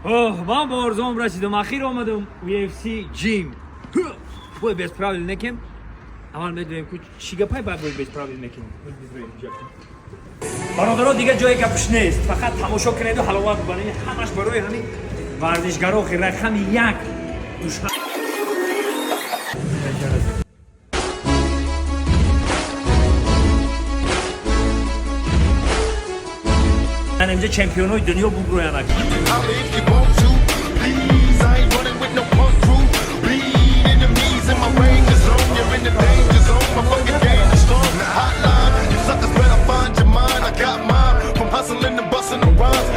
Оҳ, ман ба орзуам расидам. Ахир омадам UFC gym. Бой без правил некем. Аввал медонем, ку чӣ гапай, баъд бой без правил мекунем. Бародаро, дига ҷое гапш нест, фақат тамошо кунеду ҳаловат бубаред. Ҳамаш барои ҳамин варзишгаро, рақами як. Инҷа чемпионои дунё буброянак. Holla if you want to. Please, I ain't running with no punk crew. Bleed enemies in my range zone. You're in the danger zone. My fucking game is strong. Hotline, you suckers better find your mind. I got mine from hustling and busting the rhymes.